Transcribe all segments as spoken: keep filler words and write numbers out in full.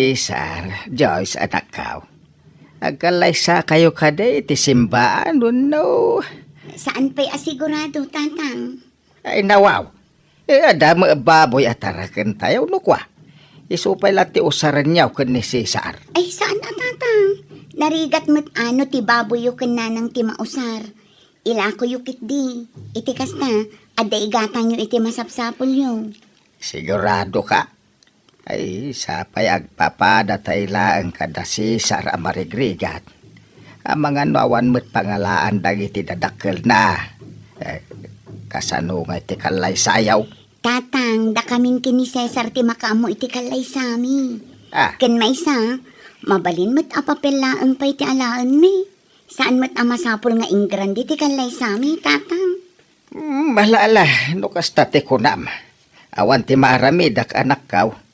Cesar, Joyce, anakkaw. Agkallaysakayo kadi iti simbaan wenno? Saan pay a sigurado, Tatang. Ay, nawaw. Eh, adda met baboy a tarakentayo, no kua. Isu pay la ti usarenyo ken ni Cesar. Ay, saan a, Tatang. Narigat met no ti baboyyo ken nanang ti mausar. Ilakoyo ketdi. Iti kasta, adda igatangyo iti masapsapulyo. Sigurado ka? Ay, sapay agpapadatayo laeng kada Cesar a marigrigat. Amangan no awan met pangalaan dagiti dadakkelna. Eh, kasano nga iti kallaysayo? Tatang, dakamin ken ni Cesar ti makaammo iti kallaysami. Ah. Ken maysa, mabalin met a papel laeng pay ti alaenmi. Saan met a masapul nga ingrande ti kallaysami, Tatang? Mm, ala, ala, no kasta ti kunam. Awan ti maaramidak, anakkaw.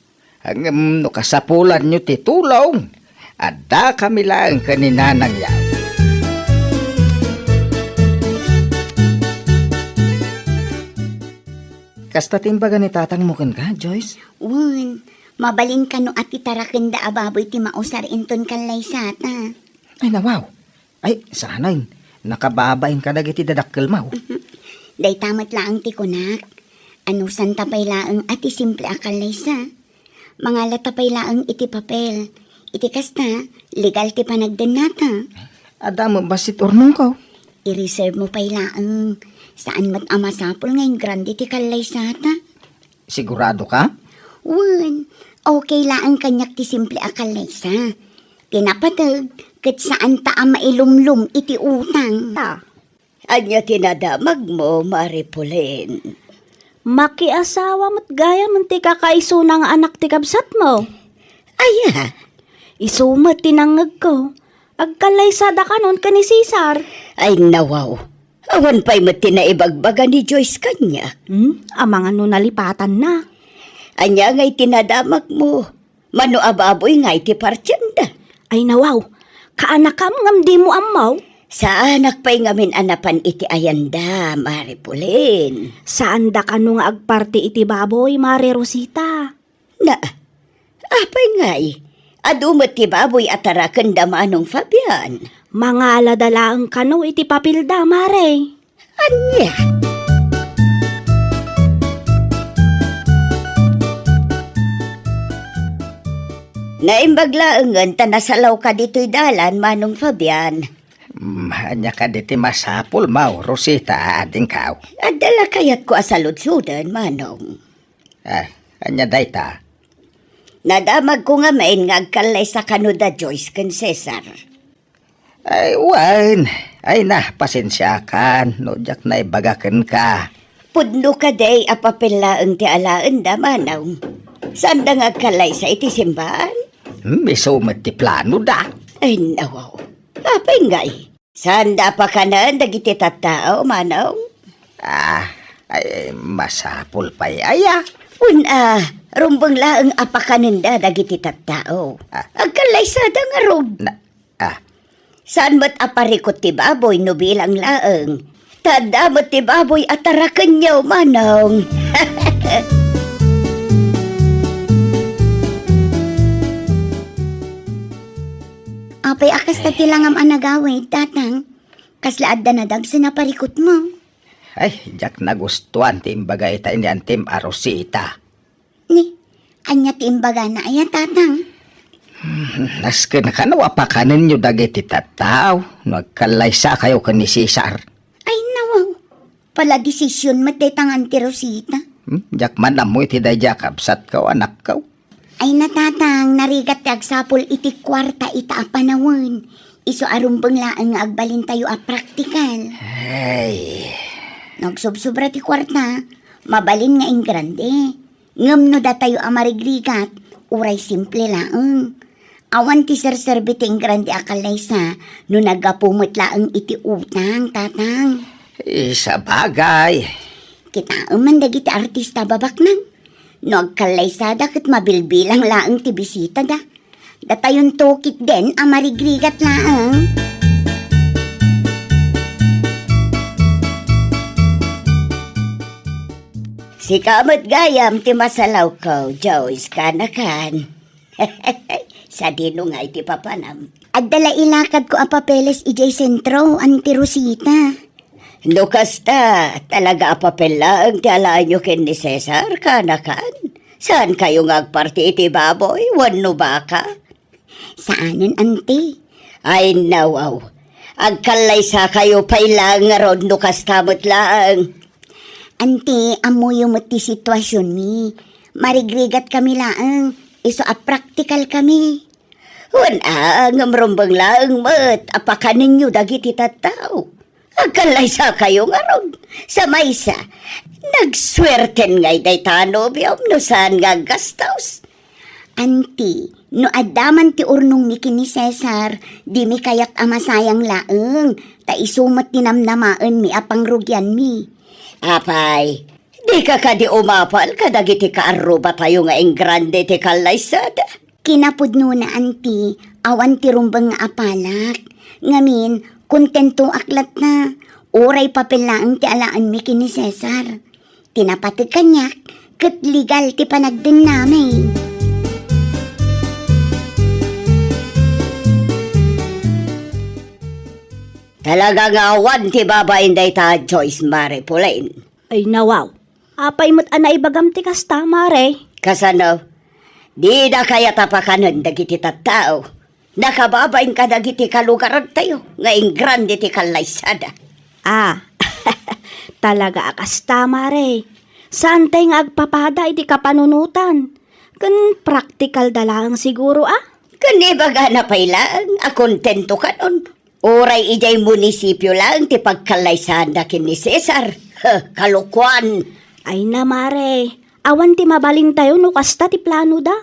Ngem no kasapulanyo ti tulong, addakami laeng ken ni Nanang Yao. Kasta ti imbaga ni tatangmo kenka, Joyce? Wen, mabalin kano a ti tarakenda a baboy ti mausar inton kallaysata. Ay, nawaw. Ay, sanayen, nakababain kadagiti dadakkelmo. Dayta met laeng ti kunak. Anusanta pay laeng a ti simple a kallaysa. Mangalata pay laeng iti papel. Iti kasta, legal ti panagdennata. Adda met bassit urnongko. I-reserve mo pay laeng. Saan met a masapul nga ingrande ti kallaysata. Sigurado ka? Wen, okay laeng kaniak ti simple a kallaysa. Ti napateg, ket saanta a mailumlom iti utang. Ta, ania ti nadamagmo, Mari Pulen? Makiasawa met gayam ti kakaisuna nga anak ti kabsatmo. Aya? Isu met ti nangngegko. Agkallaysada kanon ken ni Cesar. Ay, nawaw. Awan pay met ti naibagbaga ni Joyce kaniak. Hmm? Amangan no nalipatanna. Ania ngay ti nadamagmo? Mano a baboy ngay ti partienda? Ay, nawaw. Kaanakam ngem dimo ammo? Saanak pay ngamin a napan iti ayanda, Mari Pulen. Saanda kano nga agparti iti baboy, Mari Rosita. Na, apay ngay? Adu met ti baboy a tarakenda, Manong Fabian. Mangalada laeng kano iti papelda, Mare. Ania? Naimbag laengen ta nasalawka ditoy dalan, Manong Fabian. Mm, ania kadi ti masapulmo, Rosita, adingkaw? Adda la kayatko a saludsoden, Manong. Ah, ania dayta? Nadamagko ngamin nga agkallaysa kano da Joyce ken Cesar. Ay, wen. Ay na, pasensiakan no diak naibaga kenka. Pudno kadi a papel laeng ti alaenda, Manong? Saanda nga agkallaysa iti simbaan? Hmm, isu met ti planoda. Ay, nawaw. Apay ngay? Saanda a pakanen dagiti tattao, Manong? Ah, ay, masapul pay aya? Wen a, rumbeng laeng a pakanenda dagiti tattao. Ah. Agkallaysada ngarud. Na, ah. Saan met a parikut ti baboy no bilang laeng. Ta adda met ti baboy a tarakenyo, Manong. Apay a kasta ti langam a nagawid, Tatang? Kasla adda nadagsen a parikutmo? Ay, diak nagustuan ti imbaga ita ni Antim a Rosita. Ni, ania ti imbagana aya, Tatang? Hmm, nasken kano a pakanenyo dagiti tattao no agkallaysakayo ken ni Cesar. Ay, nawaw. Pala desisyon met dayta nga Anti Rosita. Hmm? Diak man ammo iti daydiay a kabsatko, anakko. Ay, na, Tatang, narigat ti agsapul iti kuarta ita a panawen. Isu a rumbeng laeng nga agbalintayo a praktikal. Ay. No agsubsobra ti kuarta, mabalin nga ingrande. Ngem no datayo a marigrigat, uray simple laeng. Awan ti serserbi ti ingrande a kallaysa no naggapu met laeng iti utang, Tatang. Isabagay. Kitaem man dagiti artista, babaknang. No agkallaysada ket mabilbilang laeng ti bisitada. Datayonto ketdin a marigrigat laeng. Sika met gayam ti masalawko, Joyce, kanakan. Sadino ngay ti papanam? Adda la ilakadko a papeles idiay sentro, Auntie Rosita. No kasta, talaga a papel laeng ti alaenyo ken ni Cesar, kanakan? Saan kayo nga agparti iti baboy wenno baka? Saanen, Auntie. Ay, nawaw. Agkallaysa kayo pay laeng ngarud no kasta met laeng. Auntie, ammoyo met ti situasionmi. Marigrigat kami laeng. Isu a praktikal kami. Wen a, ngem rumbeng laeng met a pakanenyo dagiti tattao. Agkallaysa kayo ngarud. Sa maysa, nagsuerten ngay dayta a nobiom no saan nga aggastos. Auntie, no adda man ti urnongmi ken ni Cesar, dimi kayat a masayang laeng, ta isu met ti namnamaenmi a pangrugianmi. Apay, dika kadi umapal kadagiti kaarrubatayo nga ingrande ti kallaysada? Kinapudnona, Auntie, awan ti rumbeng nga apalak. Ngamin, kontentoak latta. Uray papel laeng ti alaenmi ken ni Cesar. Ti napateg kaniak, ket legal ti panagdennami. Talaga nga awan ti babain dayta, Joyce Mare Pauline. Ay, nawaw. Apay met a naibagam ti kasta, Mare? Kasano? Dida kayat a pakanen dagiti tattao. Nakababain kadagiti kalugarantayo nga ingrande ti kallaysada. Ah, talaga a kasta, Mare. Saantay nga agpapada iti kapanunotan. Ken praktikal da laeng siguro, a? Ken ibagana pay laeng a kontento kanon. Uray idiay munisipio laeng ti pagkallaysaanda ken ni Cesar. Huh, kalokoan! Ay na, Mare, awan ti mabalintayo no kasta ti planoda.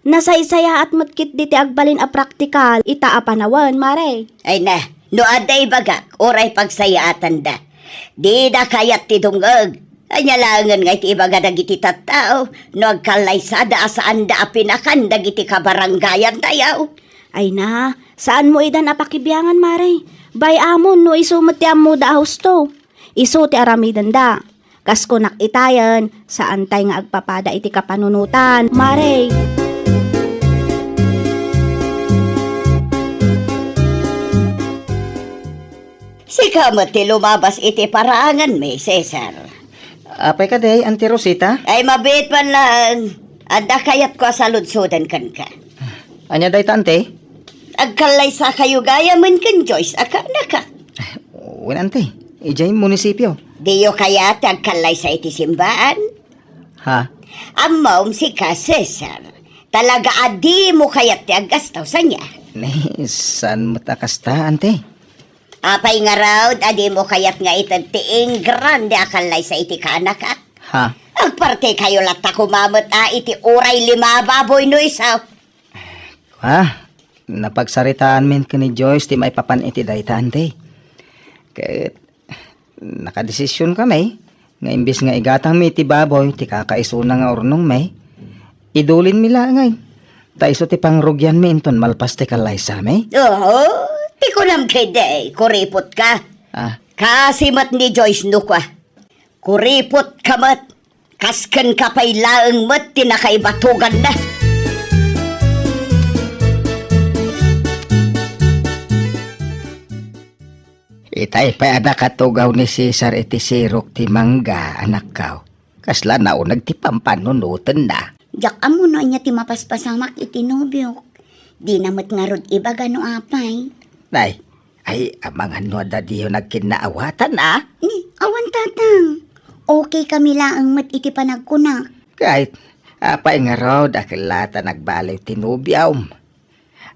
Nasaysayaat met ketdi ti agbalin a praktikal ita a panawen, Mare. Ay na, no adda ibagak, uray pagsayaatanda. Dida kayat ti dumngeg. Ania laengen nga iti ibaga dagiti tattao no agkallaysada a saanda a pinakan dagiti kabarangayantayo? Ay na, saanmo idan a pakibiangan, Mare. Bay-amon no isu met ti ammoda a husto. Isu ti aramidenda. Kas kunak itayen, saantay nga agpapada iti kapanunotan, Mare. Sika met ti lumabas iti paraanganmi, Cesar. Apay kadi, Auntie Rosita? Ay, mabiit man laeng. Adda kayatko a saludsoden kenka. Ania dayta, Auntie? Agkallaysa kayo gayamen ken Joyce a kaanakak. Wen, Auntie. Idiay munisipio. Diyo kayat ti agkallaysa iti simbaan? Ha? Ammom sika, Cesar. Talaga a dimo kayat ti aggastaw, ania? Ni, saan met a kasta, Auntie? Apay ngarud a dimo kayat nga ited ti ingrande a kallaysa iti kaanakak? Ha? Agpartikayo latta koma met a iti uray lima a baboy no isu. Ah, napagsaritaanmin ken ni Joyce ti maipapan iti dayta, Auntie. Ket nakadesisionkami nga imbes nga igatangmi iti baboy ti kakaisuna nga urnongmi, idulinmi laeng, ta isu ti pangrugianmi inton malpas ti kallaysami. Oo, ti kunam ketdi, kuripot ka. Ah. Kasi met ni Joyce no kua. Kuripot ka met. Kas kenka pay laeng met ti nakaibatoganna. Itay pay a nakatugaw ni Cesar iti sirok ti mangga, anakko. Kasla nauneg ti pampanunotenna. Diak ammo no ania ti mapaspasamak iti nobiok. Dina met ngarud ibaga no apay. Nay, ay, amangan no adda diyo nagkinnaawatan, a? Ni, awan, tatang. Okay kami laeng met iti panagkunak. Ket, apay ngarud a kella ta nagbaliw ti nobiom?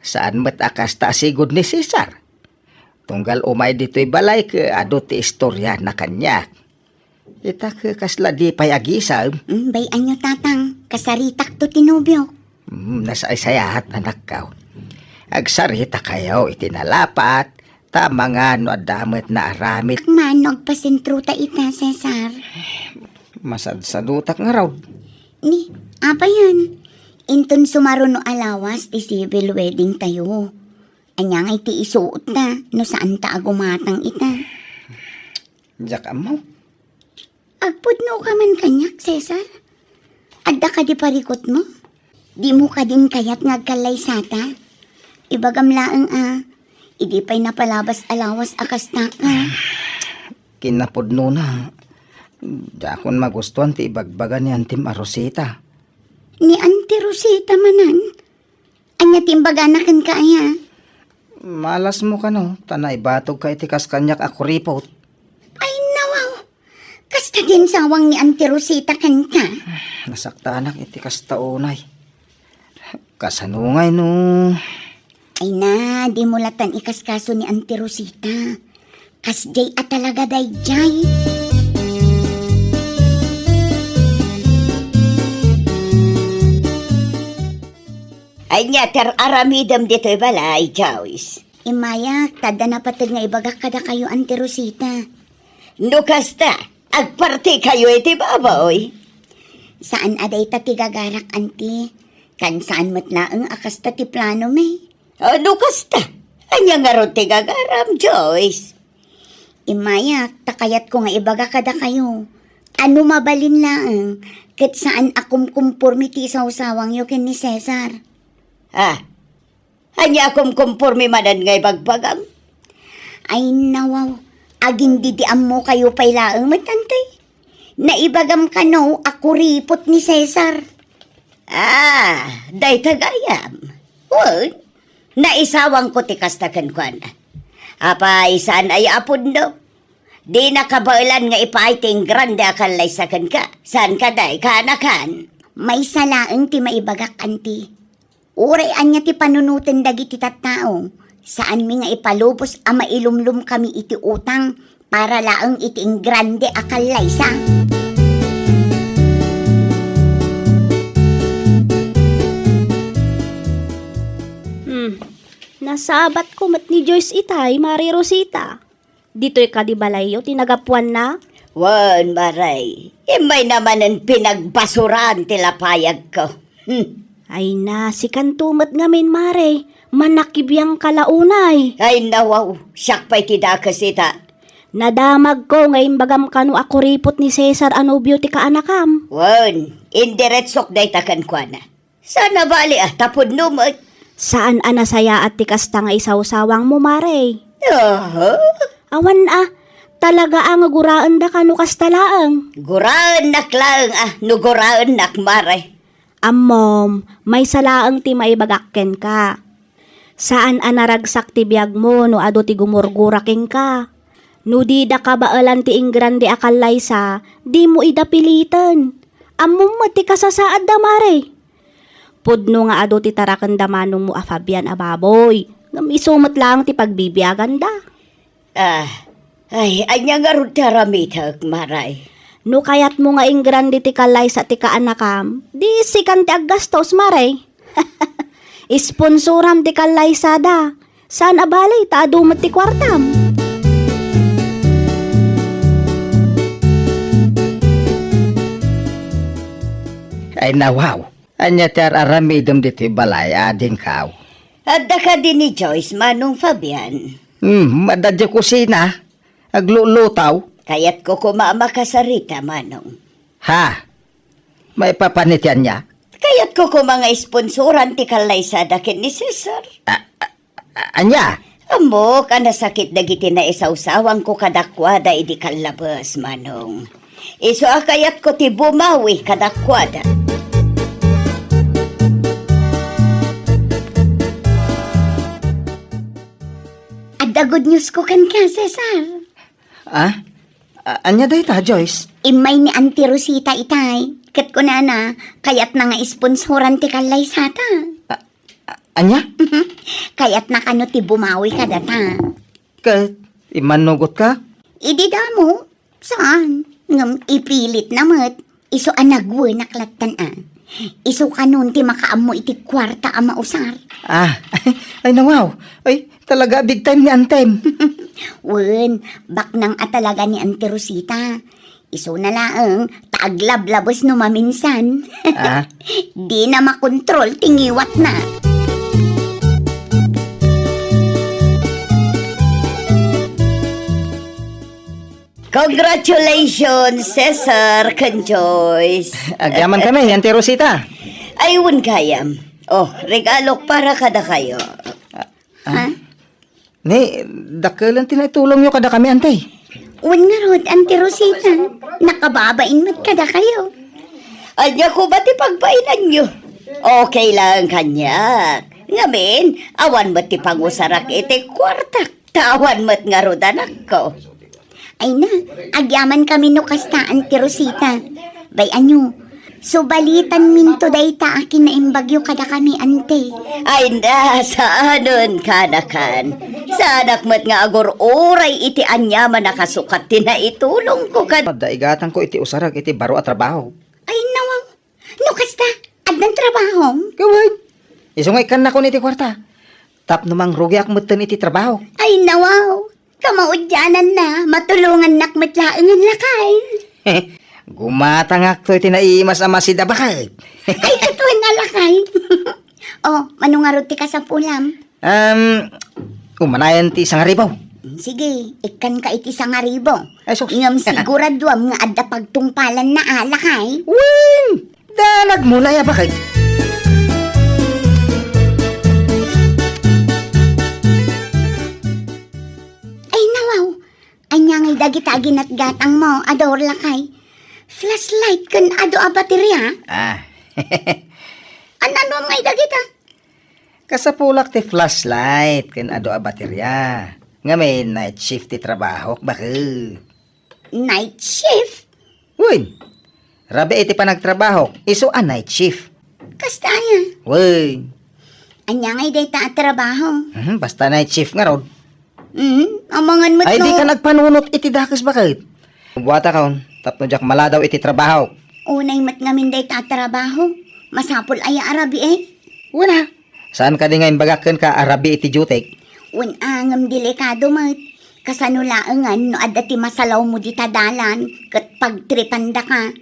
Saan met a kasta a sigud ni Cesar? Tunggal umay ditoy balay ket adu ti istoriana kaniak. Ita ket kasla di pay agisem. Mm, bay-anyo, tatang. Kasaritakto ti nobiok. Mm, nasaysayaat, anakko. Agsaritakayo iti nalapat, ta amangan no adda met naaramid. Mano agpasentrota ita, Cesar? Masadsadutak ngarud. Ni, apayen? Inton sumaruno a lawas ti civil wedding tayo. Ania ngay ti isuotta no saanta a gumatang ita? Diak ammo. Agpudno ka man kaniak, Cesar? Adda kadi parikutmo? Dimo kadin kayat nga agkallaysata? Ibagam laeng a, idi pay napalabas a lawas a kasta ka. Kinapudnona, diakon magustuan ti ibagbaga ni Antim a Rosita. Ni Anti Rosita manen? Ania ti imbagana kenka aya? Malasmo kano, ta naibatogka iti kas kaniak a kuripot. Ay, nawaw! Kasta din sawang ni Auntie Rosita kenka. Nasaktanak iti kasta unay. Kasano ngay no? Ay na, dimo latan ikaskaso ni Auntie Rosita. Kasdiay a talaga daydiay. Ania ti ar-aramidem ditoy balay, Joyce? Immayak, ta adda napateg nga ibagak kadakayo, Auntie Rosita. No kasta, agpartikayo iti baboy? Saan a dayta ti gagarak, Auntie. Ken saan met laeng a kasta ti planomi. O, no kasta, ania ngarud ti gagaram, Joyce? Immayak, ta kayatko nga ibaga kadakayo a no mabalin laeng, ket saan a kumkumpormi ti isawsawangyo ken ni Cesar. Ah, ania a kumkumpormi manen nga ibagbagam? Ay, nawaw, agin-didiammokayo pay laeng met, Auntie. Naibagam kano a kuripot ni Cesar. Ah, dayta gayam. Wen, naisawangko ti kasta kenkuana. Apay, saan aya a pudno? Dina kabaelan nga ipaay ti ingrande a kallaysa kenka. Saan kadi, kaanakan? Maysa laeng ti maibagak, Auntie. Uray ania ti panunoten dagiti tattao, saanmi nga ipalubos a mailumlomkami iti utang para laeng iti ingrande a kallaysa. Hmm, nasabatko met ni Joyce itay, Mare Rosita. Ditoy kadi balayyo ti nagapuanna? Wen, Mare. Immayna manen pinagbasuran ti lapayagko. Hmm. Ay na, sikanto met ngamin, Mare. Manakibiangka la unay. Ay, nawaw. Siak pay ti dakes ita. Nadamagko nga imbagam kano a kuripot ni Cesar a nobio ti kaanakam. Wen, indiretsok dayta kenkuana. Saan a bali a, ta pudno met. Saan a nasayaat ti kasta nga isawsawangmo, Mare. Aha. Awan a, talaga a nga guraendaka no kasta laeng. Guraennak laeng a, no guraennak, Mare. Ammom, maysa laeng ti maibagak kenka. Saan a naragsak ti biagmo no adu ti gumurgura kenka. No dida kabaelan ti ingrande a kallaysa, dimo ida piliten. Ammom met ti kasasaadda, Mare. Pudno nga adu ti tarakenda manongmo a Fabian a baboy, ngem isu met laeng ti pagbibiaganda. Ah, ay, ania ngarud ti aramidek, Mare? No kayatmo nga ingrande ti kallaysa ti kaanakam, di sikan ti aggastos, Mare. Sponsoram ti kallaysada. Saan a bali ta adu met ti kuartam. Ay, nawaw. Ania ti ar-aramidem ditoy balay, adingkaw? Adda kadi ni Joyce, Manong Fabian? Hmm, adda diay kusina. Aglulutaw. Kayatko koma a makasarita, Manong. Ha? Maipapan iti ania? Kayatko koma nga sponsoran ti kallaysada ken ni Cesar. A-, a-, a-, ania? Ammok a nasakit dagiti naisawsawangko kadakuada idi kallabes, Manong. Isu a kayatko ti bumawi kadakuada. Adda good news ko kenka, Cesar. Ah? A-, ania dayta, Joyce? Immay ni Auntie Rosita itay, ket kunana, kayatna nga sponsoran ti kallaysata. A-, a-, ania? Kayatna kano ti bumawi kadata. Ket, immannugotka? Idi damo, saan? Ngem ipilitna met. Isu a nagwenak lattan a. Isu kanon ti makaammo iti kuarta a mausar. Ah, ay, nawaw. Ay, talaga a big time ni Antem. Wen, baknang a talaga ni Auntie Rosita. Isuna laeng, ta aglablabes no maminsan. Ah? Dina makontrol ti ngiwatna. Congratulations, Cesar ken Joyce. Agyamankami, Auntie Rosita. Ay, wen gayam. Oh, regalok para kadakayo. Ah? Ha? Ni, dakkel ti naitulongyo kadakami, Ante. Wen ngarud, Ante Rosita, nakababain met kadakayo. Ania koma ti pagbainanyo? Okay lang kaniak. Ngamin, awan met ti pangusarak iti kuartak. Ta awan met ngarud, anakko. Ay na, agyamankami no kasta, Ante Rosita. Bay-anyo, subalitanminto dayta a kinaimbagyo kadakami, Ante. Ay na, saanen kanakan. Saanak met nga agur-uray iti aniaman a kasukat ti naitulongko kad- Adda igatangko iti usarag iti baro a trabaho. Ay, nawaw. No kasta, addan trabahom? Gawen. Isu nga ikkannakon iti kuarta. Tapno mangrugiak metten iti trabaho. Ay, nawaw. Kamaudiananna, matulongannak met laengen, lakay. Gumatangakto iti naimas a masida baket. Ay, katuan a lakay. Oh, mano ngarud ti kasapulam? Um, umanayan ti sangaribo. Sige, ikkanka iti sangaribo. Ay, sus. Ngem siguraduam nga adda pagtungpalanna a, lakay. Wen! Danag mo na ya, baket. Ay, nawaw. Ania ngay dagita a ginatgatangmo, Ador, lakay? Flashlight ken adu a bateria? Ah. An-anuam ngay dagita? Kasapulak ti flashlight ken adu a bateria. Ngamin, night shift ti trabahok, baket. Night shift? Wen. Rabii ti panagtrabahok, isu a night shift. Kasta aya? Wen. Ania ngay dayta a trabaho? Mhm, basta night shift ngarud. Mhm, amangan met. Ay, no. Dika nagpanunot iti dakes, baket. Buatakon, tapno diak maladaw iti trabaho. Unay met ngamin dayta a trabaho. Masapul aya a rabii? Wen a. Saan kadi nga imbagak kenka a rabii iti duty? Wen a, ngem delikado met. Kasano laengen no adda ti masalawmo dita dalan ket pagtripandaka?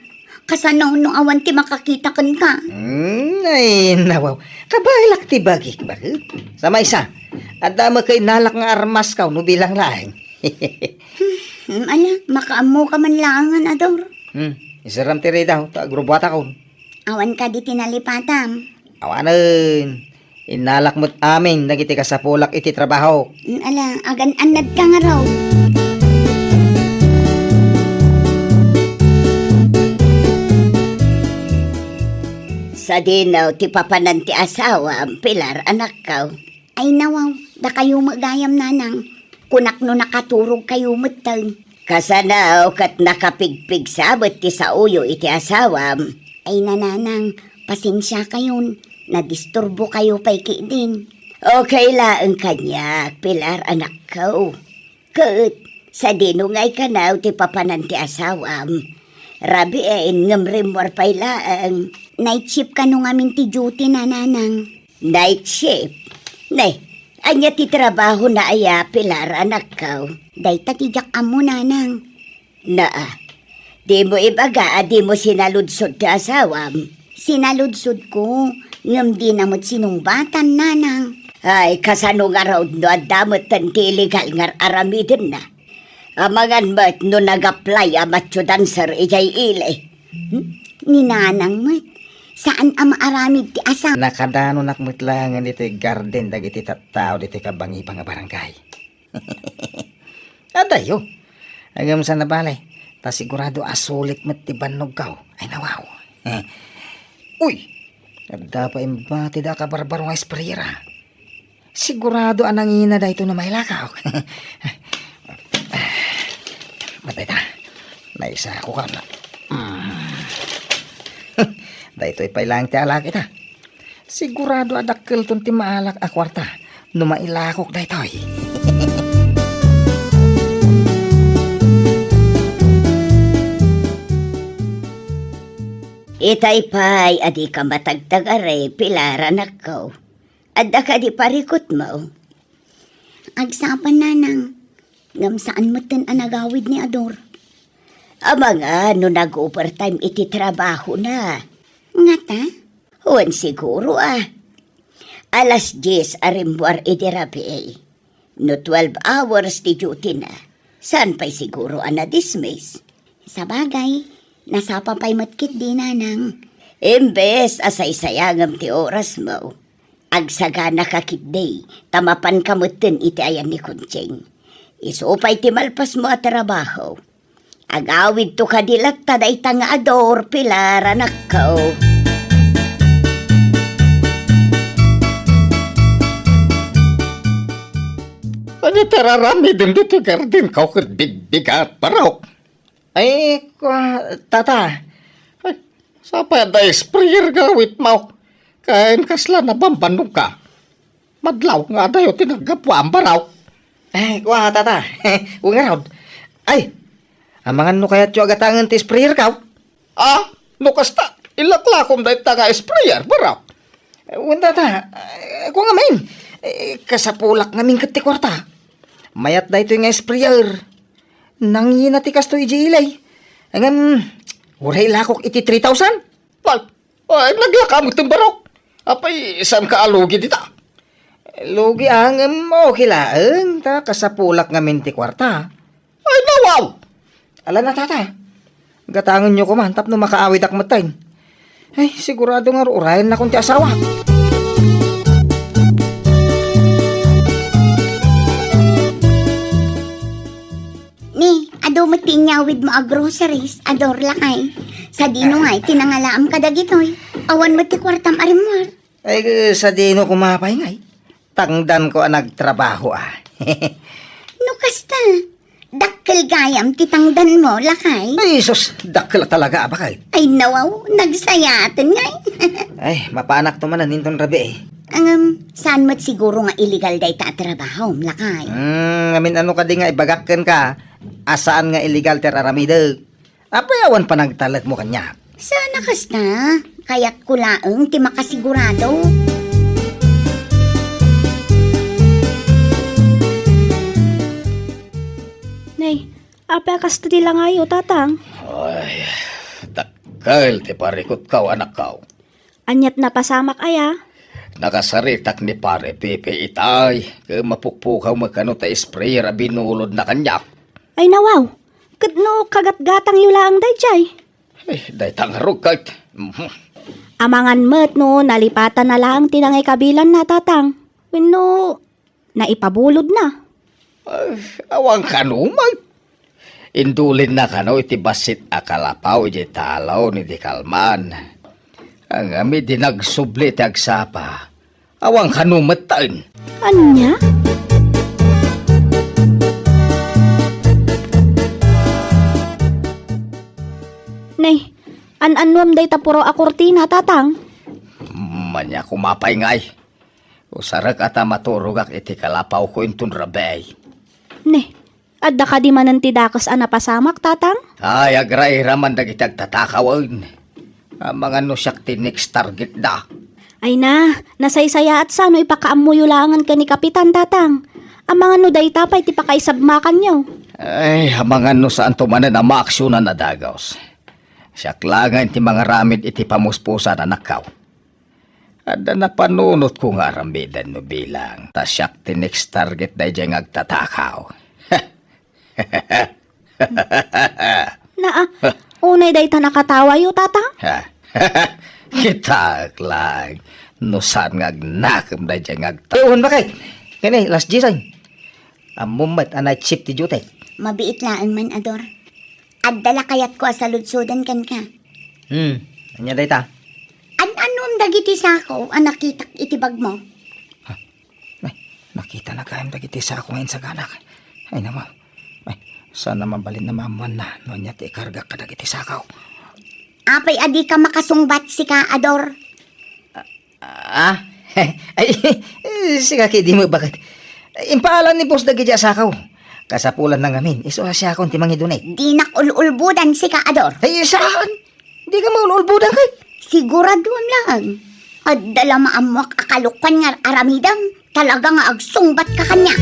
Kasano no awan ti makakita kenka? Hmm, ay, nawaw. Kabaelak ti bagik, baket. Sa maysa, adda met kay nalak nga armaskaw no bilang laeng. Hmm, ala, makaammoka man laengen, Ador. Hmm, isaram ti ridaw, ta agrubuatakon. Awan kadi ti nalipatam? Awanen. Innalak met amin dagiti kasapulak iti trabaho. Mm, ala, agan-annadka ngarud. Sadino ti papanan ti asawam, Pilar, anakko? Ay, nawaw, dakayo met gayam, nanang. Kunak no nakaturogkayo metten. Kasano ket nakapigpigsa met ti saoyo iti asawam? Ay, nanang, pasensiakayon. Nadisturbokayo pay ketdin. Okay laeng kaniak, Pilar, anakko. Ket, sadino ngay kano ti papanan ti asawam? Rabiin ngem rimmuar pay laeng. Night shift kano ngamin ti duty na, nanang. Night shift? Ne, ania ti trabahona aya, Pilar, anakko? Dayta ti diak ammo, nanang. Naa, dimo ibaga a dimo sinaludsod ti asawam? Sinaludsodko, ngem dina met sinungbatan, nanang. Ay, kasano ngarud no adda metten ti illegal nga ar-aramidenna? Amangan met no nag-apply a macho dancer idiay ili. Hmm? Ni nanang met, saan a maaramid ti asa- Nakadanonak met laengen iti garden dagiti tattao ditoy kabangibang a barangay. Adayo. Ngem saan a bale, ta sigurado a sulit met ti bannogko. Ay, nawaw. Eh. Uy! Adda pay imbatida a kabarbaro nga sprayer, a. Sigurado a nangina daytoy no mailakok. Mat dayta. Naisakok a na. Mm. Daytoy pay laeng ti alak ita. Sigurado a dakkelton ti maalak a kuarta no mailakok daytoy. Itay pay a dika matagtagari, Pilar, anakko. Adda kadi parikutmo? Agsapa, nanang. Ngem saan metten a nagawid ni Ador. Amangan no nag-overtime iti trabahona. Ngata? Wen, siguro a. Alas dies a rimmuar idi rabii. No twelve hours ti duty na, saan pay siguro a na-dismiss? Sabagay, nasapa pay met ketdi, nanang. Imbes a saysayangem ti orasmo, agsaganaka ketdi, ta mapanka metten iti ayan ni Conching. Isu pay ti malpasmo a trabaho. Agawidto kadi latta dayta nga ador, Pilar, anakko. Ania ti ar-aramidem ditoy gardenko ket bigbigat, barok? Ay, kua, tata. Ay, sapay adda sprayer nga awitmo. Ken kasla nabambanogka. Madlaw nga adayo ti naggapuan, barok. Ay, kua, tata. Wen ngarud. Ay, amangan no kayatyo a gatangen ti sprayerko? Ah, no kasta, ilaklakom dayta nga sprayer, barok. Wen, tata. Eh, kua ngamin. Eh, kasapulak ngamin ket ti kuarta. Mayat daytoy nga sprayer. Nangina ti kastoy idiay ili. Ngem, uray lakok iti three thousand. Ay, ay, naglaka metten, barok. Apay, saanka a lugi dita? Lugi, ah, ngem okay laeng, ta kasapulak ngamin ti kuarta. Ay, nawaw! Ala na, tata. Gatangenyo koma tapno makaawidak metten. Ay, sigurado nga ur-urayennakon ti asawa. Ni, adu met ti inyawidmo a groceries, ador, lakay. Sadino ngay ti nangalaam kadagitoy? Awan met ti kuartam a rimmuar. Ay, sadino koma pay ngay? Tangdanko a nagtrabaho, ah. No kasta, dakkel gayam ti tangdanmo, lakay. Ay, sus, dakkel talaga, a, baket. Ay, nawaw, nagsayaten ngay. Ay, mapanakto manen inton rabii. Ngem, saan met siguro nga illegal dayta a trabahom, lakay? Hmm, ngamin ano kadi nga ibagak kenka, a saan nga illegal ti ar-aramidek? Apay awan panagtalekmo kaniak? Saan a kasta? Kayatko laeng ti makasigurado. Nay, apay a kasta ti langayo, tatang? Ay, dakkel ti parikutko, anakko. Aniat napasamak aya? Nakasaritak ni Pare Pepe itay, ket mapukpukaw met kano ta sprayer a binulodna kaniak. Ay, nawaw. Ket no kagatgatangyo laeng daydiay? Eh, dayta ngarud ket. Mhm. Amangan met no nalipatan na laeng ti nangikabilanna, tatang. Wenno naipabulodna. Ay, awan kano met. Indulinna kano iti bassit a kalapaw idiay talon idi kalman. Ngem idi nagsubli ti agsapa, awan kano metten. Ania? Nay, an-annuam dayta puro a kurtina, tatang? Ania koma pay ngay. Usarek a ta maturogak iti kalapawko inton rabii. Ne, adda kadi manen ti dakes a napasamak, tatang? Ay, agrairaman dagiti agtatakawen. Amangan no siak ti next target da. Ay na, nasaysayaat sa no ipakaammoyo laengen ken ni Kapitan, tatang. Amangan no dayta pay ti pakaisabmakanyo. Ay, amangan no saanto manen a maaksionan a dagus. Siak laengen ti mangaramid iti pamuspusan, anakko. Adda napanunotko nga aramiden no bilang, ta siak ti next target daydiay nga agtatakaw. Naa, unay dayta nakatawayo, tatang? Ha? Kitaek laeng, no saan nga agnakem daydiay nga agta- Eh, wen, bakit? Kani, last G sign. Ammom met a night shift ti duty. Mabiit laeng man, Ador. Adda la kayatko a saludsoden kenka. Hmm, ania dayta? An-annom dagiti sako a nakitak iti bagmo? Ha? Ay, nakitana gayam dagiti sako nga insaganak. Ay, namo. Ay, saan a mabalin a maammuanna no ania ti ikargak kadagiti sako. Apay a dika makasungbat, sika, Ador? Ah? Ay, sika kadi met, bakit? Impaalan ni boss dagiti asakaw. Kasapulanna ngamin, isu a siakon ti mangidunay. Dinak ul-ulbodan, sika, Ador. Ay, saan? Dika maul-ulbodan, kay? Siguraduam laeng. Adda la maammoak a kalokuan nga aramidem. Talaga nga agsungbat ka kaniak.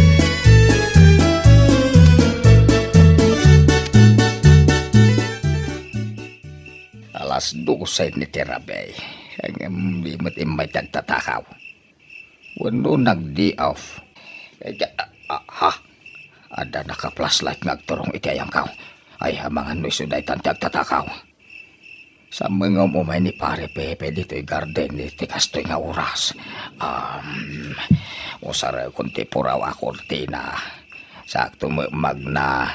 Alas dose ni ti rabii, ngem di met immay ti agtatakaw. Wenno nag-day off. Eh, ah, ah, ha? Adda naka-flashlight nga agturong iti ayangko. Ay, amangan no isu daytan ti agtatakaw. Sammengam umay ni Pare Pepe ditoy garden iti kastoy nga oras. Um, usarekon ti puraw a kurtina. Sakto met magna.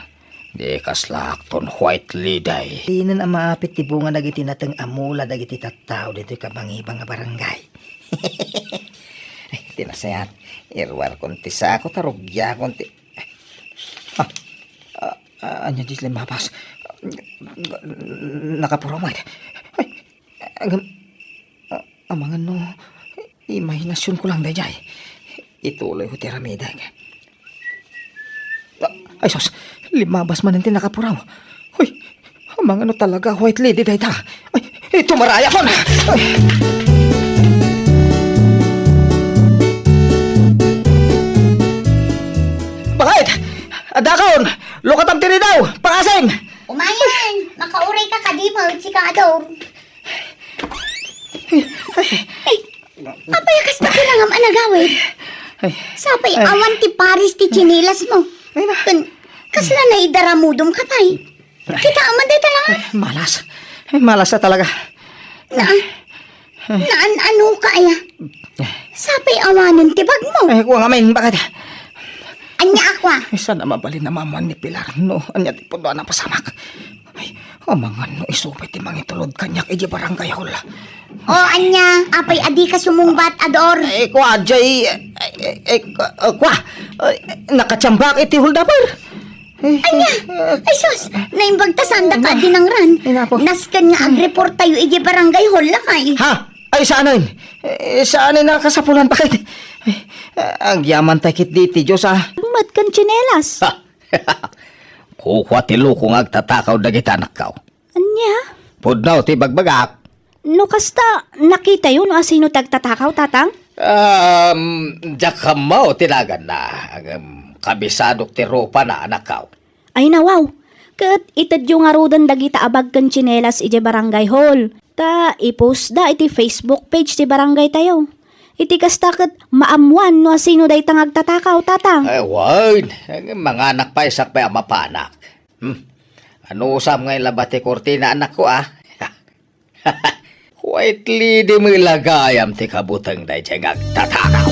Di kasla akton white lady. Dinen a maapit ti bunga dagiti nateng a mula dagiti tattao ditoy kabangibang a barangay. Ay, ti nasayaat, iruarkon ti sako ta rugiakon ti, ah, ah, ah, ania diay limmabas? Nakapuraw met. Ay, agam-, ah, amangan no, imahinasionko lang daydiay. Ituloyko ti aramidek. Ah, ay sus, limmabas manen ti nakapuraw. Hoy, amangan no talaga white lady dayta. Ay, tumarayakkon. Ay. Bakit? Adakon, lukatam ti ridaw, pangasim. Umayen, makaurayka kadi met, sika, Ador. Ay, ay. Ay, apay a kasta ti langam a nagawid? Ay. Sapay Ay. awan ti pares ti tsinelasmo. Ay, na. Ken, kasla naidaramudom ka pay? Kita man dayta lang. Ay, malas. Ay, malas a talaga. Na, naan-ano ka aya? Sapay awanen ti bagmo. Ay, kua ngamin, bakit? Ania a kua? Ay, saan a mabalin a maammuan ni Pilar, no? Ania ti pudno a napasamak? Ay, amangan no isu pay ti mangitulod kaniak iti barangay hall. O, ania, apay a dika sumungbat, Ador? Ay, kua, jay, ay, ay, ay, kua, ay, nakachambak iti holdupper. Eh, Ania? eh, Ay, sus! Naimbag ta saan daka Ay, na. dinangran. Ay, napo. Nasken nga agreport tayo iti barangay hall, lakay. Ha? Ay, saanen? Eh, saanen a kasapulan, bakit? Eh, agyaman tayo ketdi iti Diyos, ah. Met ken tsinelas. Ha? Kukua ti loko nga agtatakaw dagiti anakko. Ania? Pudno ti bagbagak. No kasta, nakitayo no asino ti agtatakaw, Tatang? Um, diak ammo ti naganna. Ngem kabisadok ti rupana, anakko. Ay, nawaw. Ket itedyo ngaruden dagita a bag ken tsinelas idiay barangay hall. Ta ipostda iti Facebook page ti barangay tayo. Iti kasta ket maammuan no asino dayta nga agtatakaw, Tatang. Ay, wen. Manganak pay sakbay a mapanak. Hmm. Anusam nga ilaba ti kurtina, anakko, ah? Quietly, di met la gayam ti kabuteng daydiay nga agtatakaw.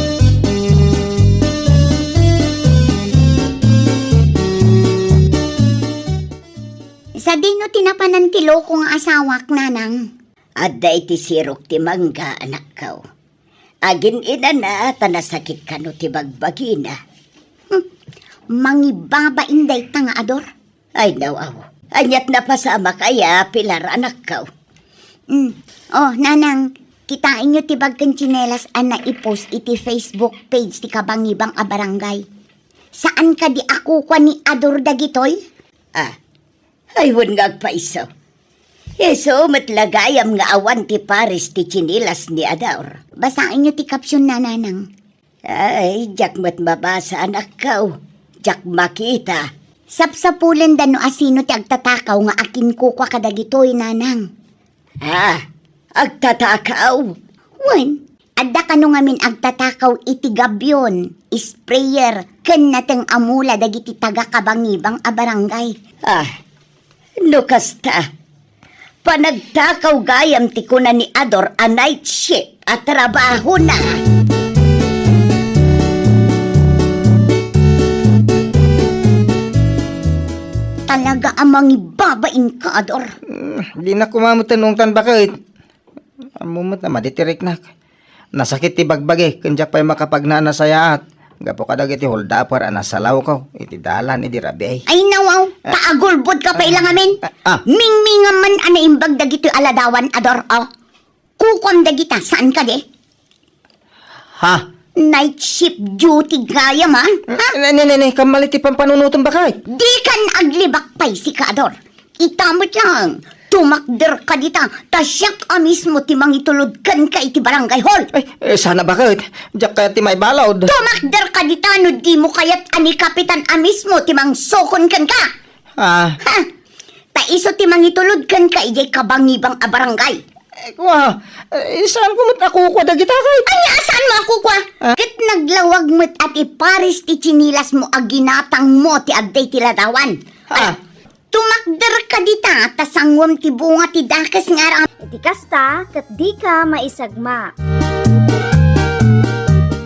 Sadino ti napanan ti loko nga asawak, Nanang? Adda iti sirok ti mangga, anakko. Agin-inana ta nasakit kano ti bagbagina. Hmm. Mangibabain dayta nga Ador. Ay, nawaw. Aniat napasamak aya, Pilar, anakko? Hmm. Oh, Nanang, kitaenyo ti bag ken tsinelas a naipost iti Facebook page ti kabangibang a barangay. Saan kadi a kukua ni Ador dagitoy? Ah, Ay, wen nga agpayso. Isu met la gayam nga awan ti pares ti tsinelas ni Ador. Basaenyo ti caption, Nanang. Ay, diak met mabasa, anakko. Diak makita. Sapsapulenda no asino ti agtatakaw nga akinkukua kadagitoy, Nanang. Ah, agtatakaw? Wen, adda kano ngamin agtatakaw iti gabion, sprayer, ken nateng a mula dagiti taga-kabangibang a barangay. Ah, no kasta, panagtakaw gayam ti kuna ni Ador a night shift a trabahona. Talaga a mangibabain ka, Ador. Hmm, di na kumamutan ungtan, bakit? Ammo met a madi ti riknak. Nasakit ti bagbagik, ken diak pay makapagna a nasayaat. Gapu kadagiti holdupper a nasalawko iti dalan idi rabii. Ay, nawaw, ta agulbod ka pay la ngamin. Ah, ah. Mingmingam man a naimbag dagitoy a ladawan, Ador, oh. Kukuam dagita, saan kadi? Ha? Night shift duty gayam, ha? Ha? Ne, ne, ne, ne, kamali ti pampanunotem, bakit? Dikan aglibak pay, sika, Ador. Ita met lang, tumakder ka dita, ta siak a mismo ti mangitulod kenka iti barangay hall. Ay, eh, sana, bakit? Diak kayat ti maibalud. Tumakder ka dita no dimo kayat a ni Kapitan a mismo ti mangsukon kenka. Ah. Ha? Ta isu ti mangitulod kenka idiay kabangibang a barangay. Eh, kua, eh, saanko met a kukua dagita, kay? Ania a saanmo a kukua? Ah? Ket naglawag met a ti pares ti tsinilasmo a ginatangmo ti adda iti ladawan. Ah. Ala, Tumakderka dita, ta sanguem ti bunga ti dakes nga aram. Iti kasta, ket dika maisagmak.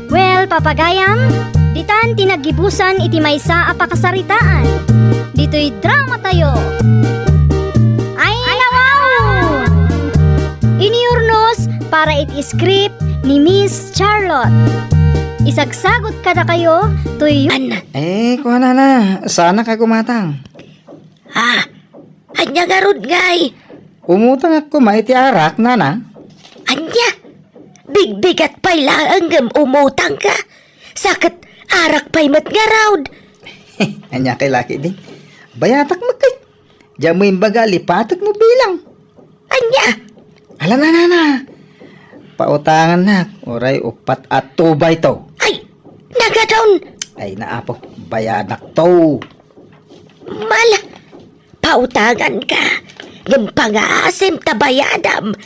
Well, papagayam, ditan ti naggibusan iti maysa a pakasaritaan. Ditoy dramatayo. Ay, nawaw! Iniurnos para iti script ni Miss Charlotte. Isagsagot kadakayo, toy... An- Eh, kuanana, saanak a gumatang. Ah, ania ngarud ngay? Umutangak koma iti arak, nana. Ania? Bigbigat pay laeng ngem umutangka? Sa ket arak pay met ngarud. Ania kay laki di? Bayatak met kay. Diak mo imbaga lipatek no bilang. Ania? Ala, nana, na. Pautangannak, uray uppat a tubayto. Ay, nagadon. Ay, naapo, bayadak to. Mala, pautanganka. Ngem pangaasim ta bayadam.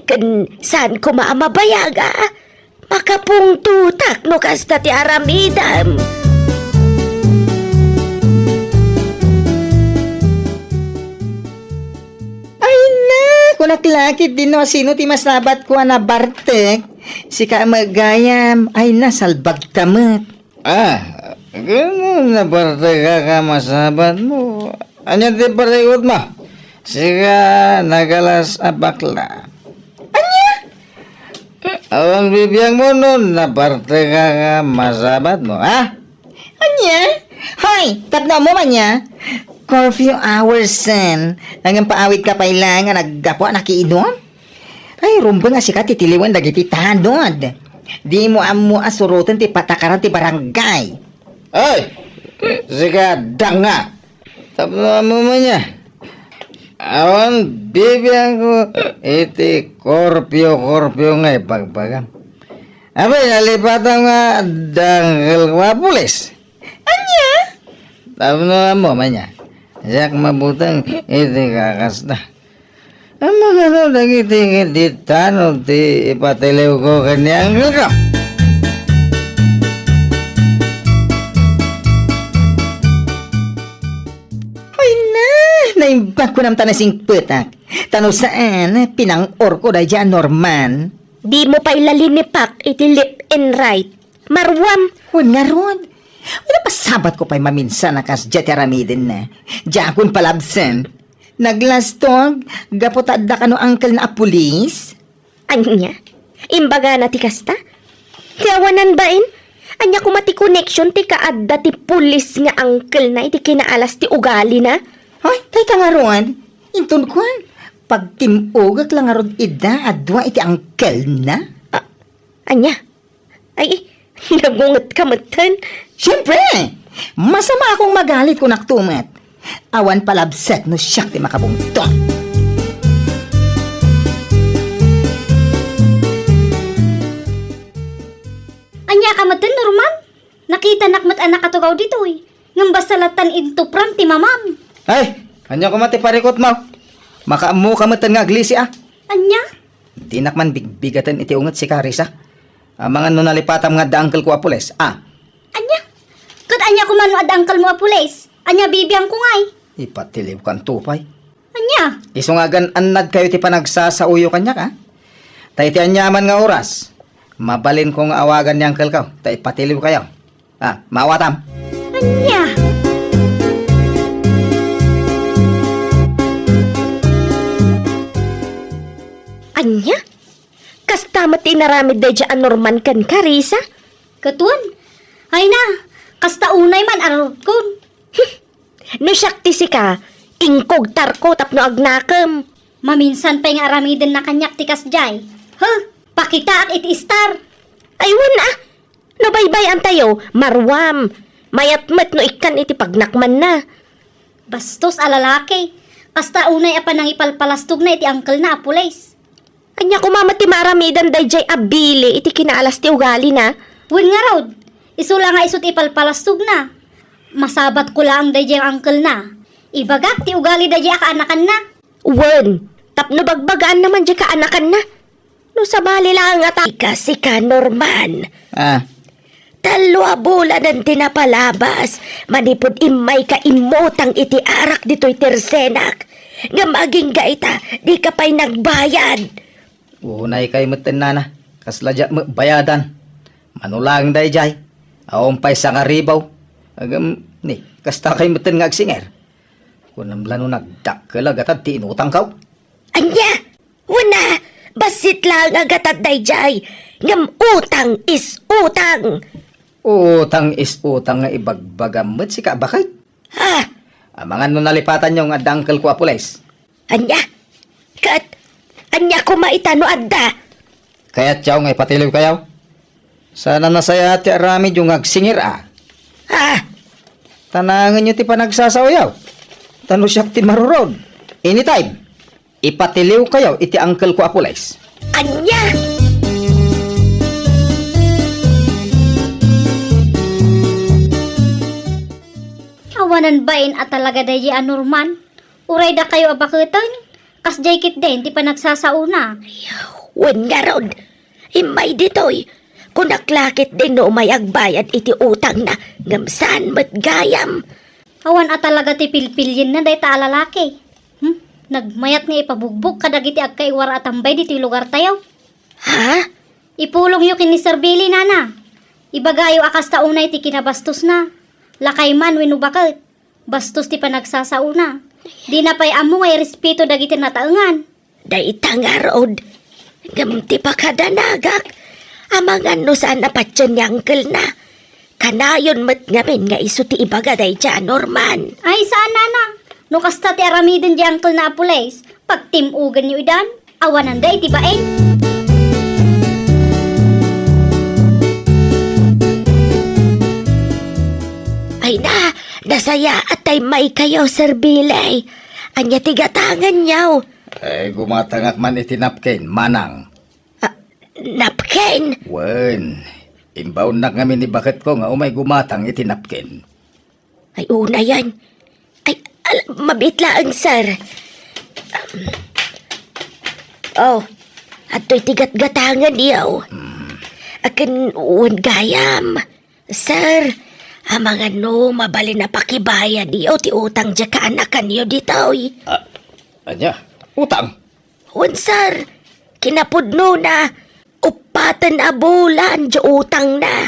Ken saan koma a mabayag, a? Makapungtotak no kasta ti aramidem. Ay na, kunak lakit din no sino ti masabat ko a nabartek. Sika a magayam, ay na, salbagta met. Ah, ngem nabartek ka a masabat mo. Ania ti parikut mo? Sika nagalas a bakla. Ania? Awan bibiang mo no nabartek ka a masabat mo, ha? Ania? Hoy, tapno ammo man nia? Curfew hours, sen. Ngem paawidka pay laeng nga naggapu a nakiinom? Ay, rumbeng a sika ti tiliwen dagiti tanod. Dimo ammo a suroten ti patakaran ti barangay. Ay, sika, danga! Tapno ammo man nia. Awan bibiangko iti korpio-korpio nga ibagbagam. Apay, nalipatam nga dangkel ko a pulis. Ania? Tapno ammo man nia. Siak mabuteng iti kakasta. Ammok kano dagiti ket di tanod ti ipatiliwko ken ni angkelko? Hoy na, naimbag ko namta nasingpetak. Ta no saan, pinang-orko daydiay a Norman. Dimo pay la linipak iti left and right. Maruam. Wen ngarud. Wen, napasabat ko pay maminsan a kasdiay ti aramidenna. Diakon palabsen. Naglastog, gapu ta adda kano uncle na a pulis? Ania? Imbagana ti kasta? Ti awanan bain? Ania koma ti connection ti kaadda ti pulis nga uncle na iti kinaalas ti ugalina? Ay, dayta ngarud. Inton kuan, pagtim-ogek la ngarud ida a dua iti uncle na? Ah, ania? Ay, nagungetka metten. Siempre! Masama akong magalit, kunak to met. Awan palabset no siak ti makabungto. Ania ka metten, Norman? Nakitanak met a nakatugaw ditoy. Ngem basta lattan intupram ti mamam. Ay, ania koma ti parikutmo? Makaammoka metten nga aglisi, a? Ania? Dinak man bigbigaten iti unget, sika, Risa. Amangan no nalipatam nga adda uncle ko a pulis, a? Ania? Ket ania koma no adda uncle mo a pulis? Ania bibiangko ngay? Ipatiliwkanto pay. Ania? Isu nga agan-annadkayo ti panagsasaoyo kaniak, a? Ta iti aniaman nga oras, mabalinko nga awagan ni uncle ko, ta ipatiliwkayo. A, maawatam. Ania? Ania? Kasta met ti inaramid daydiay a Norman kenka, Risa? Ket wen. Ay na, kasta unay man a rutkon. No siak ti sika, inkugtarko tapno agnakem. Maminsan pay nga aramidenna kaniak ti kasdiay. Huh, pakitaak iti star. Ay, wen a. No baybay-antayo, maruam. Mayat met no ikkan iti pagnakmanna. Bastos a lalaki. Kasta unay a panangipalpalastogna iti uncle na a pulis. Ania koma met ti maaramidan daydiay a bili iti kinaalas ti ugalina? Wen ngarud, isu la nga isu ti ipalpalastogna. Masabatko laeng daydiay a uncle na. Ibagak ti ugali daydiay a kaanakanna. Wen, tapno bagbagaanna man diay kaanakanna. No sabali laeng a ta-, Sika, sika, Norman. A? Tallo a bulanen ti napalabas manipud immayka immutang iti arak ditoy tersenak. Ngem agingga ita, dika pay nagbayad. Unay kay metten, nana, kasla diak met bayadan. Mano laeng daydiay, awan pay sangaribaw. Ngem, ni, kasta kay metten nga agsingir. Kunam la no nagdakkel a gatad ti inutangko. Ania? Wen a, bassit laeng a gatad daydiay, ngem utang is utang. Utang is utang nga ibagbagam met sika a baket. Ha? Amangan no nalipatanyo nga adda angkelko a pulis. Ania? Ket ania koma ita no adda? Kayatyo nga ipatiliwkayo? Saan a nasayaat ti aramidyo nga agsingir a. Ah! Tanangenyo ti panagsasaoyo. Ta no siak ti marurod, anytime, ipatiliwkayo iti angkelko a pulis. Ania? Awanan bain a talaga daydi a Norman. Uray dakayo a baketen, kasdiay ketdin ti panagsasaona. Wen ngarud, immay ditoy, kunak la ketdin no umay agbayad iti utangna, ngem saan met gayam. Awan a talaga ti pilpilienna dayta a lalaki. Hmm? Nagmayat nga ipabugbog kadagiti agkaiwar a tambay ditoy lugartayo. Ha? Ipulongyo ken ni Sir Billy, nana. Ibagayo a kasta unay ti kinabastosna. Lakay man wenno baket. Bastos ti panagsasaona. Dina pay ammo nga irespeto dagiti nataengan. Dayta ngarud, ngem ti pakadanagak, amangan no saan a patien ni angkelna. Kanayon met ngamin nga isu ti ibaga daydiay a Norman. Ay, saan, nana. No kasta ti aramiden di angkelna a pulis, pagtim-oganyo idan. Awananda iti bain. Ay na, nasayaat ta immaykayo, Sir Billy. Ania ti gatangenyo? Ay, gumatangak man iti napkin, manang. Ah, napkin? Wen, imbaonnak ngamin ni baketko nga umay gumatang iti napkin. Ay, unayen. Ay, al-, mabiit laeng, sir. Oh, adtoy ti gatgatangen, yaw. Hmm. Akin wen gayam. Sir, amangan no mabalin a pakibayadyo ti utang diay kaanakanyo ditoy. Ah, ania? Utang? Wen, sir. Kinapudnona, uppaten a bulan diay utangna.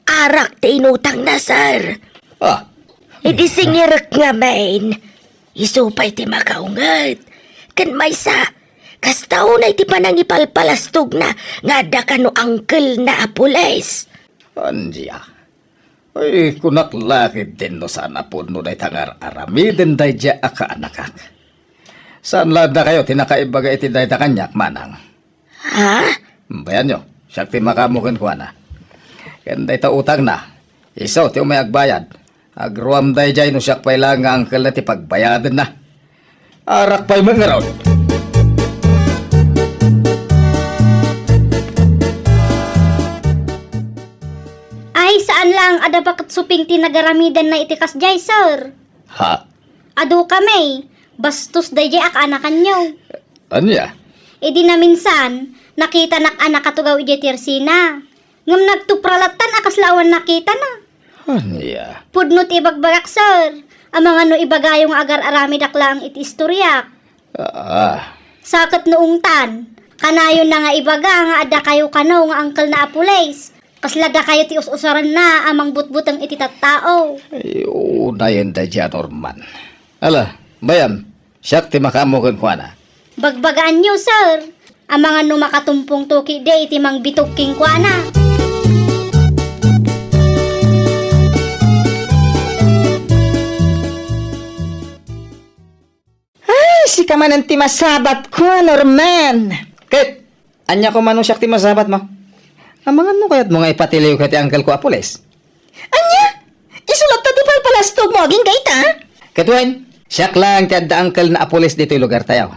Arak ti inutangna, sir. Ah. Idi singirek ngamin, isu pay ti makaunget. Ken maysa, kasta unay ti panangipalpalastogna nga adda kano angkelna a pulis. Ania? Ay, kunak la ketdin no saan a pudno dayta nga ar-aramiden daydiay a kaanakak. Saan la dakayo ti nakaibaga iti dayta kaniak, manang? Ha? Bayanyo, siak ti makaammo kenkuana. Ken dayta utangna, isu ti umay agbayad. Agruam daydiay no siak pay laeng nga angkelna ti pagbayadenna. Arak pay met ngarud. Ay, saan laeng a adda baket suping ti nagaramidanna iti kasdiay, sir. Ha? Adu kami, bastos daydiay a kaanakanyo. Ania? Idi naminsan, nakitanak a nakatugaw idiay tersena. Ngem nagtupra lattan a kasla awan nakitana. Ania? Pudno ti ibagbagak, sir. Amangan no ibagayo nga agar-aramidak laeng iti istoriak. Ah. Sa ket no ungtan, kanayonna nga ibaga nga adda kayo kano nga angkelna a pulis. Kasla dakayo ti us-usaranna a mangbutbuteng iti tattao. Ay, unayen daydiay a Norman. Ala, bayan, siak ti makaammo kenkuana. Bagbagaanyo, sir. Amangan no makatumpongto ketdi iti mangbitog kenkuana. Ay, sika manen ti masabatko, Norman. Ket, ania koma no siak ti masabatmo? Amangan no kayatmo nga ipatiliwka ti angkelko a pulis? Ania? Isu latta ti palpalastogmo agingga ita? Ket wen, siak laeng ti adda angkelna a pulis ditoy lugartayo.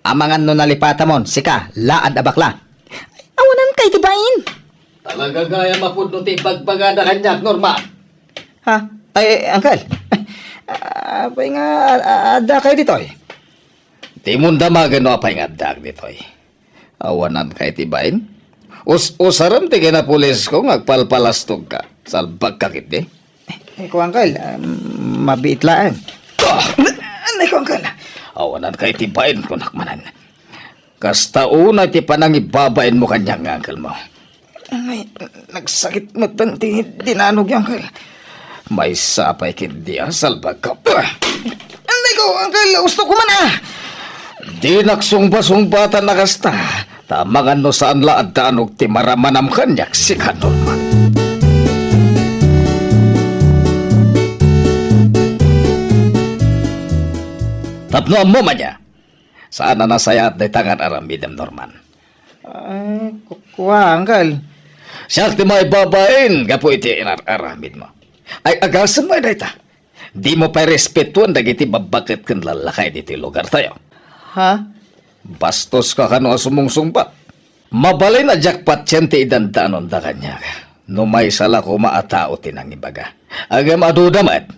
Amangan no nalipatamon, sika, laad a bakla. Awanan kay ti bain. Talaga gayam a pudno ti ibagbagada kaniak, Norman. Ha? Ay, uncle. Apay nga, a-, a-, adda kayo ditoy? Dimon damagen no apay nga addaak ditoy. Awanan kay ti bain? Us-usarem ti kinapulisko nga agpalpalastogka. Salbagka ketdi. Ay, ko, Uncle, ah, mabiit laeng. Ah! Ay, ko, Uncle. Awanan kay ti bain, kunak manen. Kasta unay ti panangibabainmo kaniak nga uncle mo. Ay, nagsakit met ti dinanog, Uncle. Maysa pay ketdi a salbagka. Ay, ko, Uncle, gusto ko man, ah! Dinak sungba-sungbatan a kasta, ta amangan no saan la a danog ti maramanam kaniak, sika Norman. Tapno ammom ania, saan a nasayaat dayta nga ar-aramidem, Norman. Ay, ku-, kua, Uncle. Siak ti maibabain gapu iti inar-aramidmo. Ay, agasem met dayta. Dimo pay respetuen dagiti babbaket ken lallaki ditoy lugartayo. Ha? Bastoska kano a sumungsungbat. Mabalin a diak patien ti idandanonda kaniak. No maysa la koma a tao ti nangibaga. Ngem adu da met.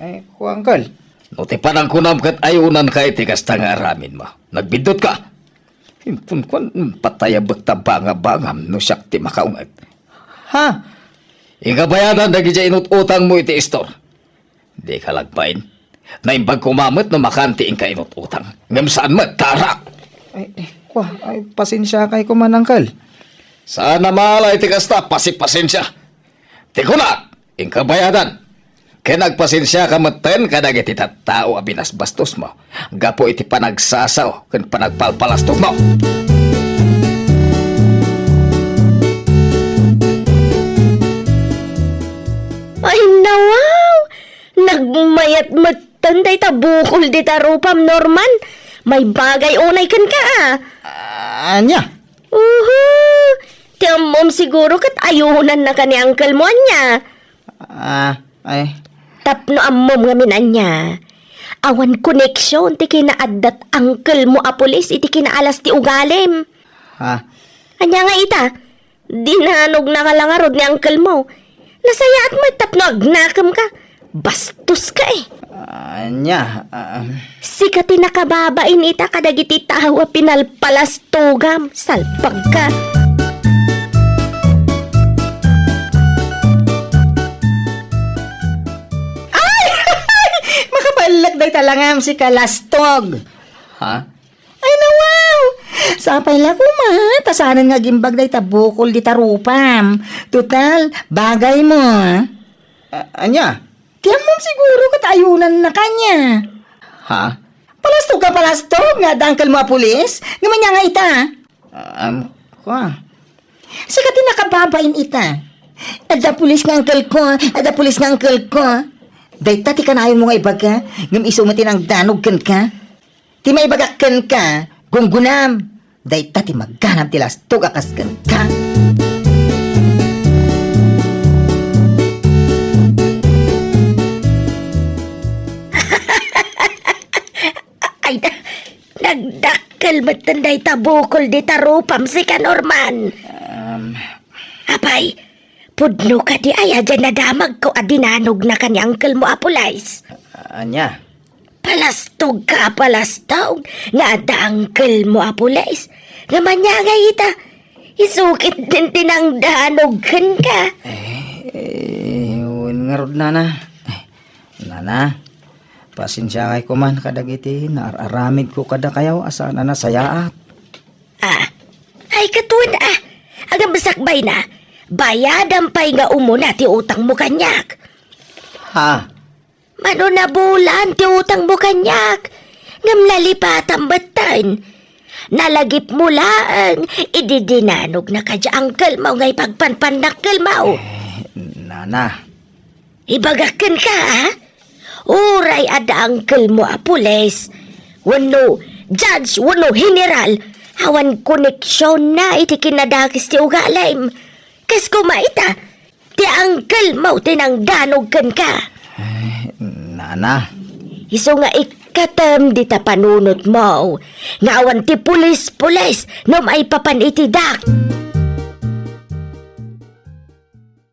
Ay, ko, Uncle. No ti panangkunam ket ayunanka iti kasta nga aramidmo. Nagbiddutka. Inton kuan, patayabek ta bangabangam no siak ti makaunget. Ha? Inka bayadan dagidiay inut-utangmo iti istor. Dika lagbain. Naimbag koma met no makan ti inka inut-utang. Ngem saan met, tara! Ay, ay, kua, ay, pasensiakay koma, Uncle. Saan a mala iti kasta, pasipasensia. Ti kunak, inka bayadan. Ken agpasensiaka metten kadagiti tattao a binasbastosmo gapu iti panagsasao ken panagpalpalastogmo. Ay, nawaw! Nagmayat metten dayta bukol dita rupam, Norman. Maibagay unay kenka, a. Ania? Uhu! Ti ammom siguro ket ayunannaka ni uncle mo, ania? Ah, ay. Tapno ammom ngamin, ania, awan koneksion ti kinaaddat uncle mo a pulis iti kinaalas ti ugalim. Ha? Ania nga ita? Dinanognaka la ngarud ni uncle mo. Nasayaat met tapno agnakemka. Bastoska, eh. Ania, ah, Sika ti nakababain ita kadagiti tao a pinalpalastogam. Salpagka. Ay! Makabalak dayta langam, sika lastog. Ha? Ay, nawaw! Sapay la koma, ta saanen nga agimbag dayta bukol dita rupam. Total, bagaymo, a. A-, ania? Ti ammom siguro ket ayunannaka, ania. Ha? Palastog ka, palastog nga adda uncle mo a pulis? Ngem ania nga ita? Um, kua. Sika ti nakababain ita. Adda pulis nga uncle ko, adda pulis nga uncle ko. Dayta ti kanayonmo nga ibaga, ngem isu met ti nangdanog kenka. Ti maibagak kenka, gunggunam, dayta ti maganab ti lastog a kas kenka. Ay, na-, nagdakkel metten dayta bukol dita rupam, sika Norman. Um, Apay, pudno kadi aya diay nadamagko a dinanognaka ni uncle mo a pulis? Ania? Palastog ka a palastog nga adda uncle mo a pulis. Ngem ania nga ita, isu ketdin ti nangdanog kenka. Eh, eh, wen ngarud, nana. Eh, nana, pasensiakay koman kadagiti naar-aramidko kadakayo a saan a nasayaat. Ah, ay, katuen, ah. Agabsak bay na. Bayadam pay nga umuna ti utangmo kaniak. Ha? Mano nabulan ti utangmo kaniak? Ngem nalipatam metten. Nalagipmo laeng idi dinanognaka diay uncle mo nga ipagpanpannakkel mo. Eh, nana. Ibagak kenka, a? Uray adda uncle mo a pulis, wenno judge, wenno general, awan koneksionna iti kinadakes ti ugalim. Kas koma ita, ti uncle mo ti nangdanog kenka. Ay, nana. Isu nga ikkatem dita panunot mo, nga awan ti pulis-pulis no maipapan iti dak.